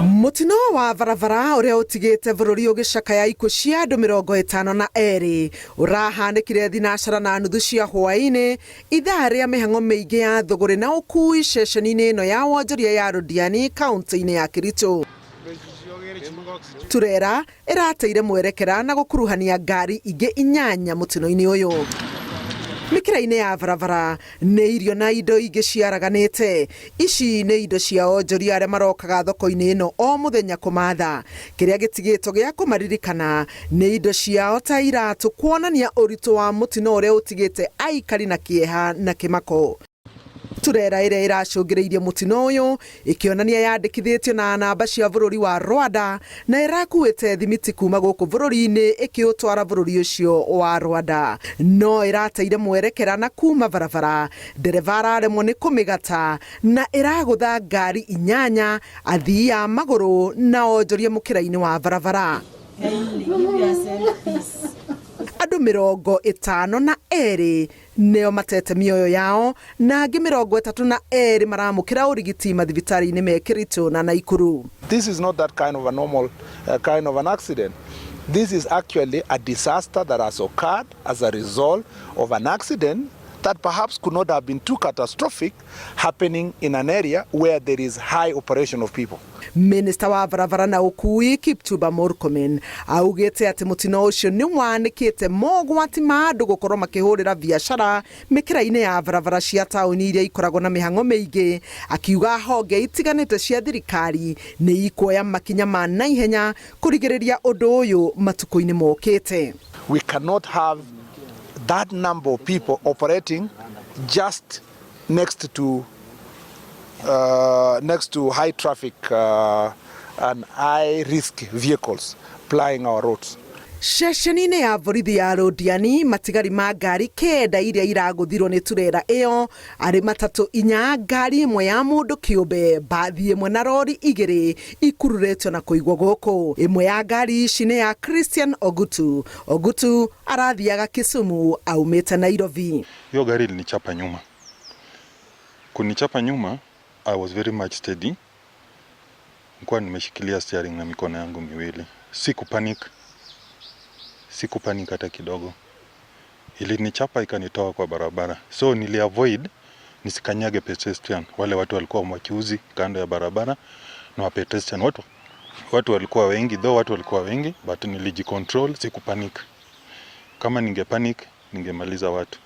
Mutino wa barabara uria utigite bururi ugicakaya ikuũ cia andu 52 urahanikire 9:30 cia hwaini, ithaa ria mihango miingi ya thuguri na ukui ceceni-ini ino ya wonjoria ya Londiani, kaunti-ini ya Kericho. Turera irateire mwerekera na gukuruhania ngari ingi 8 mutino-ini uyu. Mikira-ini ya barabara nĩ irio na indo ingĩ ciaraganĩte. Ici nĩ indo cia onjoria arĩa marokaga thoko-inĩ ĩno o mũthenya kũmatha. Kĩrĩa gĩtigĩtwo gĩa kũmaririkana nĩ indo ciao ta iratũ, kuonania ũritũ wa mũtino ũrĩa ũtigĩte aikari na kĩeha na kĩmako. Turera ĩrĩa ĩracũngĩrĩirie mũtino ũyũ ĩkĩonania yandĩkithĩtio na namba cia bũrũri wa Rwanda na ĩrakuĩte thimiti kuma gũkũ bũrũri-inĩ ĩkĩũtwara bũrũri ũcio wa Rwanda, no ĩrateire mwerekera na kuma barabara, ndereba araremwo nĩ kũmĩgata na ĩragũtha ngari 8, athii a magũrũ na onjoria mũkĩra-inĩ wa barabara. Andũ 52 nĩo matete mĩoyo yao na angĩ 32 maramũkĩra ũrigiti mathibitarĩ-inĩ me Kericho na Nakuru. This is not that kind of a normal kind of an accident. This is actually a disaster that has occurred as a result of an accident that perhaps could not have been too catastrophic, happening in an area where there is high operation of people. Minista wa barabara na ũkui Kipchumba Murkomen augĩte atĩ mũtino ũcio nĩ wanĩkĩte mogwati ma andũ gũkorwo makĩhũrĩra biacara mĩkĩra-inĩ ya barabara cia taũni iria ikoragwo na mĩhang'o mĩingĩ, akiuga honge itiganĩte cia thirikari nĩ ikuoya makinya ma naihenya kũrigĩrĩria ũndũ ũyũ matukũ-inĩ mokĩte. We cannot have that number of people operating just next to high traffic and high risk vehicles plying our roads. Ceceni-inĩ ya borithi ya Londiani, matigari ma ngari 9 iria iragũthirwo nĩ turera ĩyo arĩ matatũ 4, ngari ĩmwe ya mũndũ kĩũmbe, mbathi ĩmwe na rori 2 ikururĩtio na kũigwo gũkũ. Ĩmwe ya ngari ici nĩ ya Christian Ogutu. Ogutu arathiaga Kisumu aumĩte Nairobi. Hiyo gari ilinichapa nyuma. Kunichapa nyuma, I was very much steady. Nilikuwa nimeshikilia steering na mikono yangu miwili. Sikupanic. Sikupanic hata kidogo. Ilinichapa ikanitoa kwa barabara. So niliavoid nisikanyage pedestrian. Wale watu walikuwa wachuuzi kando ya barabara na wa pedestrian. Watu walikuwa wengi, though watu walikuwa wengi, but nilijicontrol, sikupanic. Kama ningepanic, ningemaliza watu.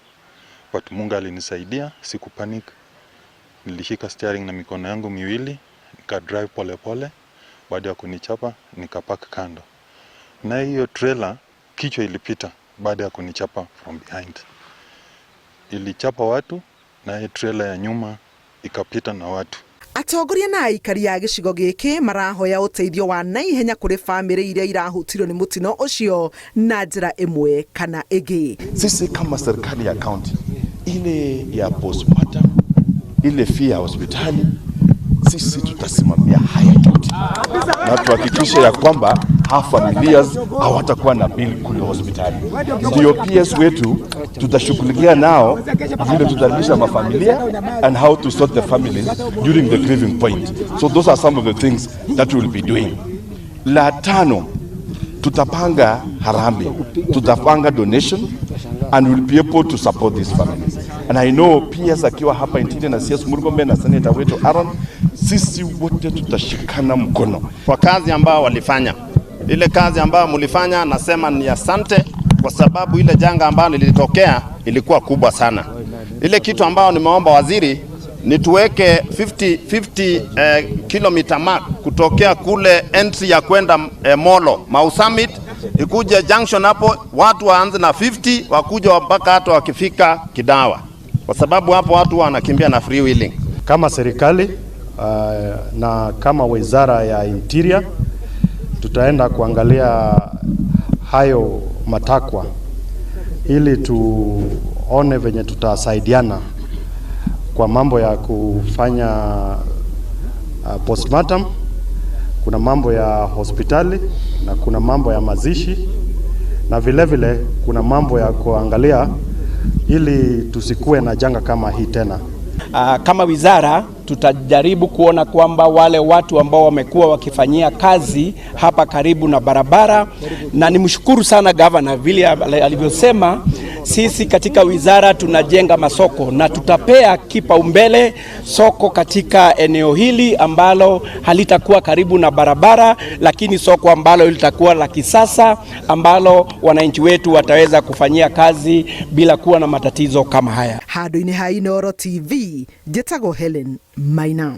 But Mungu alinisaidia, sikupanic. Nilishika steering na mikono yangu miwili, nika drive pole pole. Baada ya kunichapa, nikapark kando. Na hiyo trailer kichwa ilipita baada ya kunichapa from behind. Ilichapa watu na hiyo trailer ya nyuma ikapita na watu. Atongoria na aikari a gĩcigo gĩkĩ marahoya ũteithio wa naihenya kũrĩ bamĩrĩ iria irahutirio nĩ mũtino ũcio na njĩra ĩmwe kana ĩngĩ. Sisi kama serikali ya county, ile ya postmortem, ile fee ya hospitali, sisi tutasimamia haya yote na tuhakikishe ya kwamba hawa familia hawatakuwa na bill kule hospitali. Ndio PS wetu tutashughulikia nao vile tutalisha mafamilia and how to sort the families during the grieving point. So those are some of the things that we will be doing. La tano, tutapanga harambee, tutapanga donation and we'll be able to support these families. And I know PS akiwa hapa Interior na CS Murkomen na senator wetu Aaron, sisi wote tutashikana mkono kwa kazi ambayo walifanya. Ile kazi ambayo mlifanya, nasema ni asante, kwa sababu ile janga ambayo lilitokea ilikuwa kubwa sana. Ile kitu ambayo nimeomba waziri ni tuweke 50 kilomita mark kutokea kule entry ya kwenda Molo Mau Summit ikuje junction hapo, watu waanze na 50 wakuja mpaka hata wakifika Kidawa, kwa sababu hapo watu wanakimbia na free wheeling. Kama serikali na kama wizara ya Interior tutaenda kuangalia hayo matakwa ili tuone venye tutasaidiana kwa mambo ya kufanya postmortem. Kuna mambo ya hospitali na kuna mambo ya mazishi na vile vile kuna mambo ya kuangalia ili tusikue na janga kama hii tena. Kama wizara tutajaribu kuona kwamba wale watu ambao wamekuwa wakifanyia kazi hapa karibu na barabara, na nimshukuru sana gavana vile alivyosema, sisi katika wizara tunajenga masoko na tutapea kipaumbele soko katika eneo hili ambalo halitakuwa karibu na barabara, lakini soko ambalo litakuwa la kisasa ambalo wananchi wetu wataweza kufanyia kazi bila kuwa na matatizo kama haya. Handũ-inĩ ha Inooro TV, njĩtagwo Helen Maina.